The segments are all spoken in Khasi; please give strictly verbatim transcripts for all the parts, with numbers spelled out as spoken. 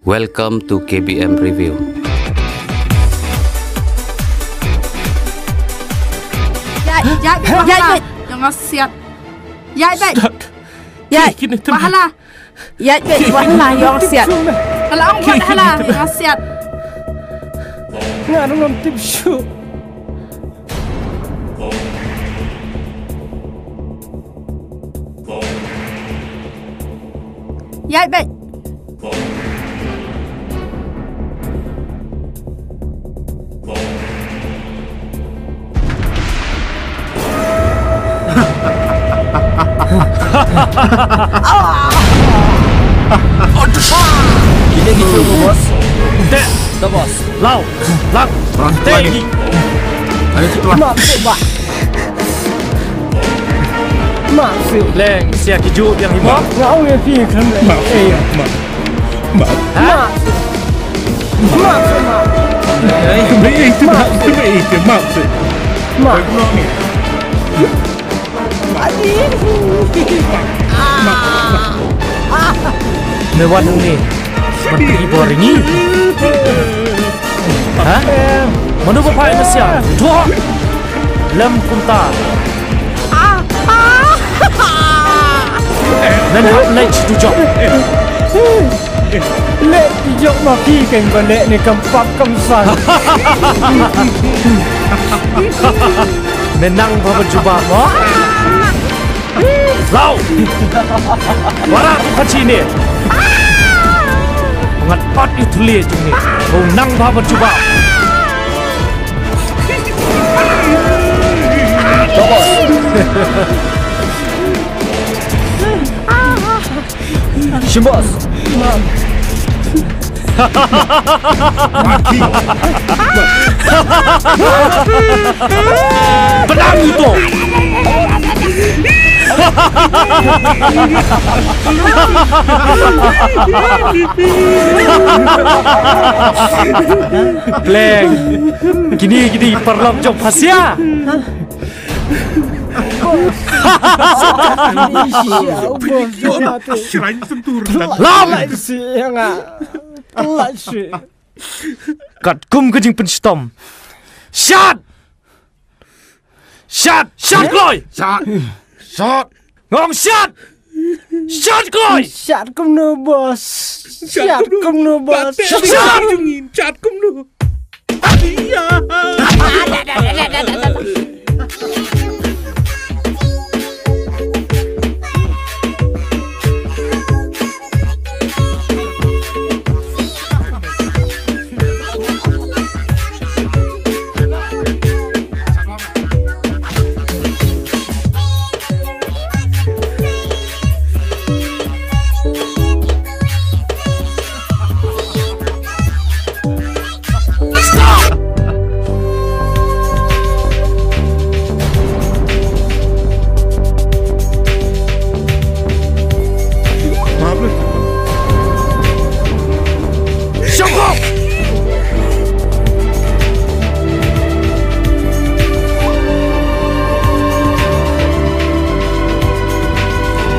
Welcome to K B M Review. Ïaid, ïaid, ïaid, ïaid. Ïa nga siat. Ïaid, ïaid. Ïaid. Kine tu. Ba hala. Ïaid, ïaid, ba hala, ïa nga siat. Hala ong ba hala, ïa nga siat. Nga ruh ngam tip shuh. Ïaid beit. Kine ki shu, boss. Te. Da, boss. Law. Lang. Te. Ayo, situ lah. Mak, mak. Mak, si. Leng, sia ki ju yang himo. Nga ong ïa phi kan. Mak, eh, mak. Mak. Ha? Mak. Mak, mak. Eh, mak, mak. Mak. Mak. Me wan hangne ban pyni bor ïa ngi. Ha? Mano ba phah ïa me sia? Thoh. Lem kumta. Nen hap leit sha tu jong. Leh ïoh ma phi kein ba leh ne kam pap kam san. Me nang ba ban jubab mo? Law! Para tu khachi ne. Ngat pat i thli jong ne. Ko nang ba ban jubab. Shim, boss. Pedang itu. Pleng. Kini, kini paralok jong phasia. Lam! Katkum ka jingpynshitom. Shot! Shot! Shot kloi! Shot! Shot! Ngong shot! Shot kloi! Shot kumno, boss? Shot kumno, boss? Shot! Shot kumno?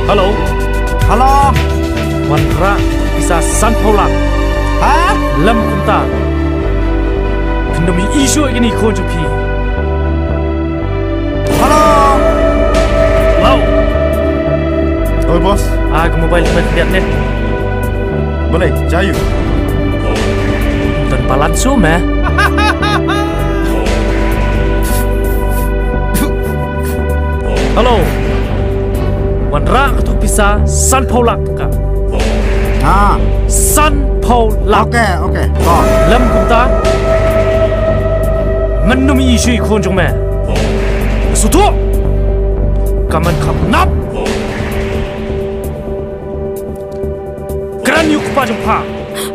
Hello. Hello. Wanrah pisa sanphew lak. Ha? Lem kumta. Phin ym ïoh shuh ïa kine ki khun jong phi. Hello. Hello. Oi, boss. Ah, ka mobile phone ka biang ne. Balei, jia aiu? Don balance shuh me. Hello. Wanrah katto pisa sanphew lak tyngka. Ah. Sanphew lak. Okay, okay. Lem kumta. Mynta ym ïoh shuh ïa ki khun jong me. Sngewthuh. Ka man kham nap. Kren ïa u kpa jong pha.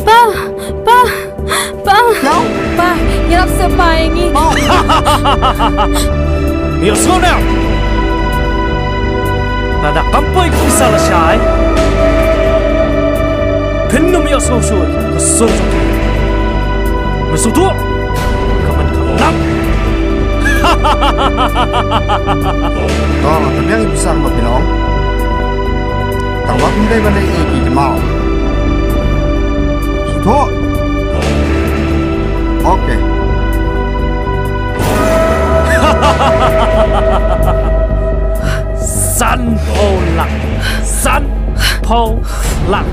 Pa, pa, pa. Pa, ïarap seh pa ïa ngi. Ïa sngewthuh. Lada kam poi ka pisa lashai, phin ym ïoh shuh shuh ka sur jong phi. Me sngewthuh. Ka man ka lam. To, la ka biang i pisa ba phi la ong. Tang ba phin dei ban leh ïa ki kynmaw. Oh. Okay. Sanphew lak. Sanphew lak.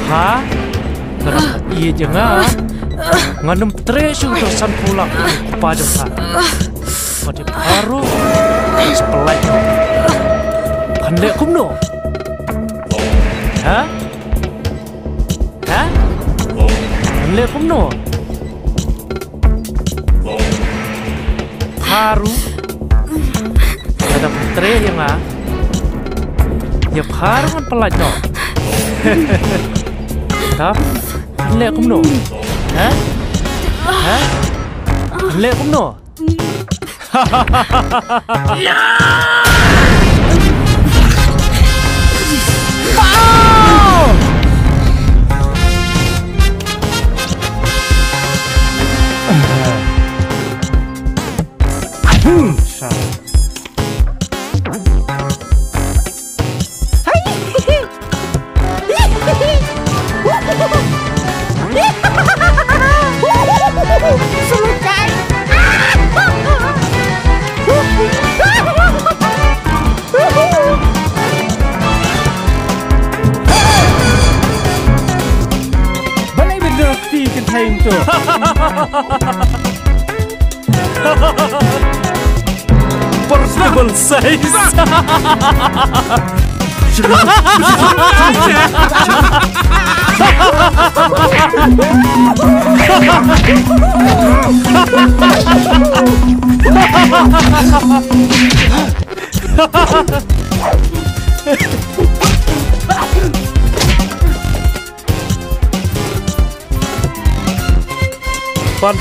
Ha? Nga dang ïeit ïa nga. Ngan ym treh shuh ïa uto u sanphew lak u kpa jong pha. Bad ïa pha ruh sa pyllait noh. Phan leh kumno? Ha? Ha? Phan leh kumno? Pha ruh. Lada pha treh ïa nga, ïa pha ruh ngan pyllait noh. Tap. Phan leh kumno? Ha? Ha? Phan leh kumno? Balei ba dok ti kynthei to? Personal size. Wan,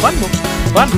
wan, wan.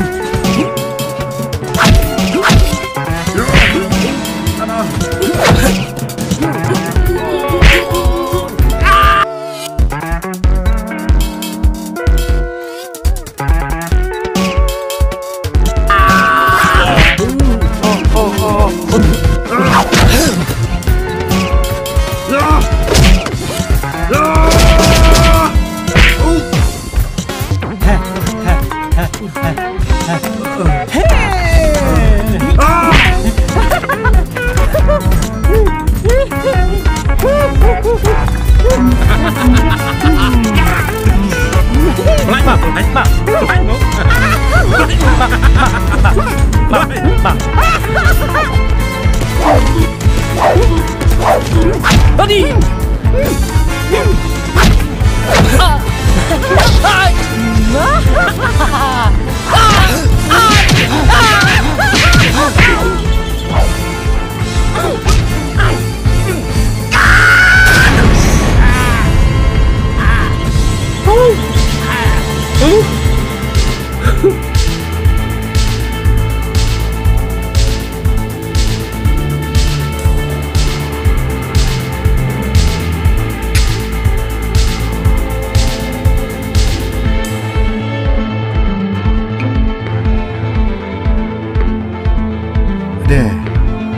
De,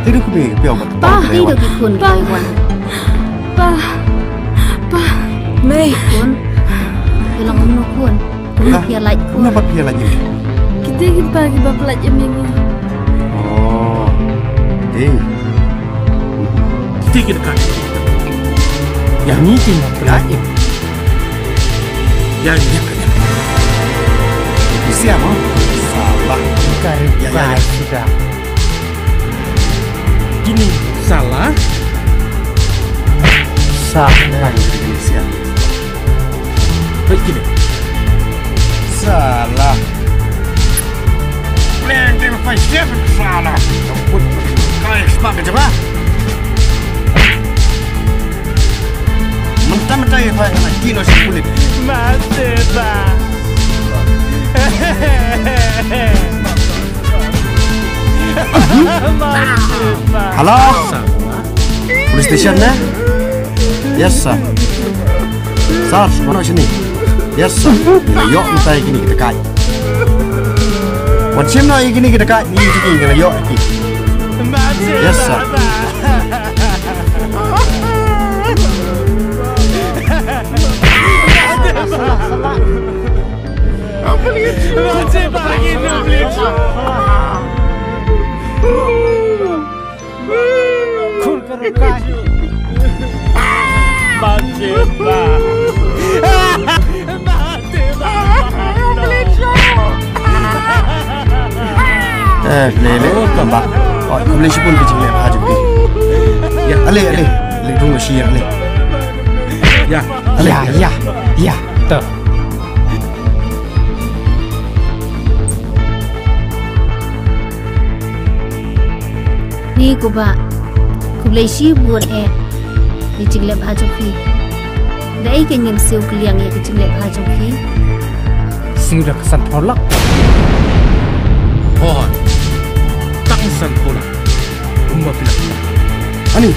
te dei kumne ka phi ong ba, pa, te dei ki khun, pa, wan. Pa, pa. Mei. Khun. Ïa long kumno khun? Kumno phi ïa lait khun? Kumno pat phi ïa lait ïa ngi? Kita ki pa kiba pynlait ïa ngi. Oh. Ei. Kita ki dekat. Ïa ngi ki pynlait ïa ngi. Ïa ngi. Siap, ha? Salah. Kai, ïa, ïa, kai, ïa. Sudah. Kine salah. Salah. Kine salah. Hei, kine. Salah. Plan dia lepas dia salah. Kau yang sebab kerja apa? Mentah-mentah ya, Pak. Kino si kulit. Mati, Pak. Hello? Police station ne? Yes sir. Sir, mano sini? Yes sir. Ngi la ïoh mynta ïa kine ki dakaid. Wan shim noh ïa kine ki dakaid, ngi ïa kine ngi la ïoh ïa ki. Yes, sir. Eh, le, le, ba. Oh, khublei shibun ka jingleh bha jong phi. Ya, ale, ale. Le, dung shi ya, ale. Ya, ya, ya, ya. To. Ni ko bah, khublei shibun eh. Ni jingleh bha jong phi. Da ei ka ngin siew kylliang ïa ka jingleh bha jong phi. Siew da ka sanphew lak. Hooid. Tang sanphew lak. Kumba phi la. Ani.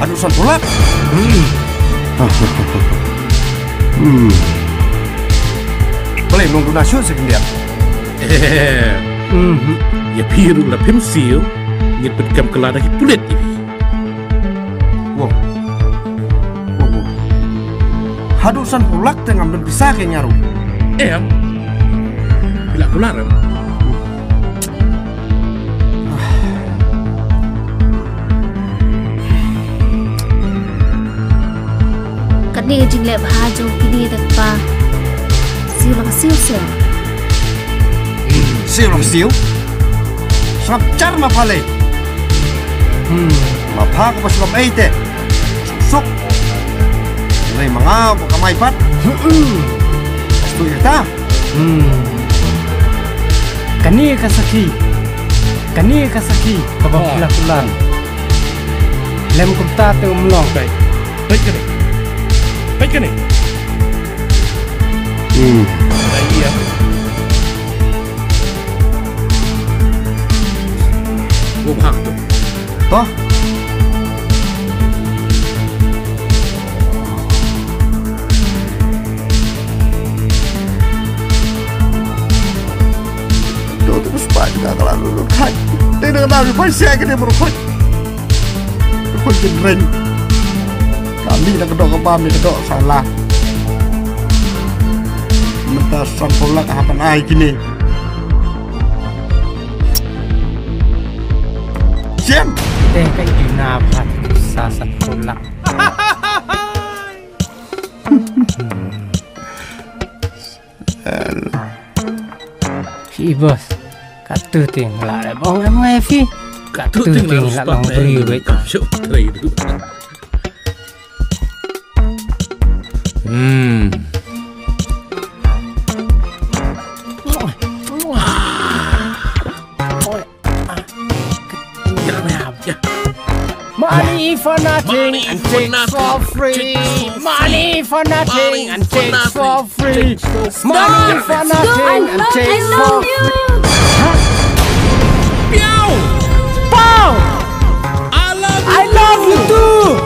Haduh sanphew lak. Hmm. Hmm. Balei long duna shu se khyndiat. Mhm. Ïa phi ruh la phim siew, ngin pynkem kylla da ki pulit ïa phi. Wow. Wow, wow. Haduh sanphew lak te ngam don pisa ke nga ruh. Em. Phi la kular em. Katne ka jingleh bha jong kine da kpa. Siew lang siew seh. Siew lang siew. Sngap jar ma pha lei. Hmm. Ma pha ko ba sngap ei te. Suk suk. Lei ma nga ba ka mai pat. Astu ita. Hmm. Kane ka sakhi. Kane ka sakhi kaba phi la kular. Lem kumta te um long. Peit kane. Peit kane. Hmm. Ai ya. Wo phang tu. To. To, to, spah juga kalau lu, lu khai. Dia dah kenal, dia pun siap ke dia baru khai. Dia pun jenis. Kami dah kedok kebam, dia kedok salah. Mentah sang tolak hadapan ai kini. Jen. Teh kai dina phat sa sang tolak. Phi boss, katto ting la le bong em ngai phi. Katto ting la long bri wei. Hmm. Money for nothing and takes for free. Money for nothing and takes for free. Money for nothing and takes for free. Pow! Pow! I love you too.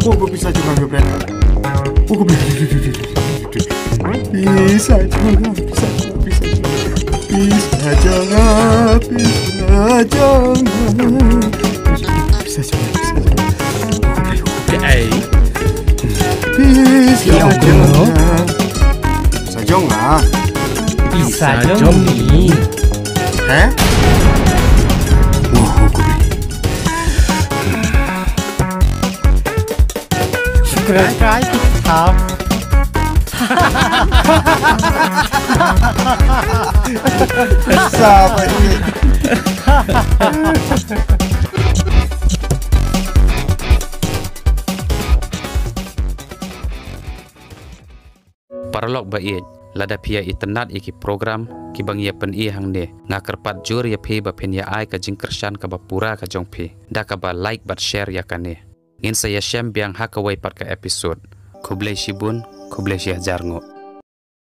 Wo ko pisa jong nga, friend. Wo ko pisa. Pisa jong nga, pisa jong nga, pisa jong nga. Pisa jong nga, pisa jong nga. Pisa jong nga, pisa jong nga. Wo ko pisa. Ai. Pisa jong nga. Pisa jong nga. Pisa jong ngi. Heh? Wo ko pisa. Shukran kai ki thaw. Sa ba ni. Paralok ba ïeit, lada phi ïa itynnad ïa ki program kiba ngi ïa pyni hangne, nga kyrpad jur ïa phi ba phin ïa ai ka jingkyrshan kaba pura ka jong phi da kaba like bad share ïa kane. Ngin sa ïashem biang ha kawei pat ka episode. Khublei shibun, khublei shihajar nguh.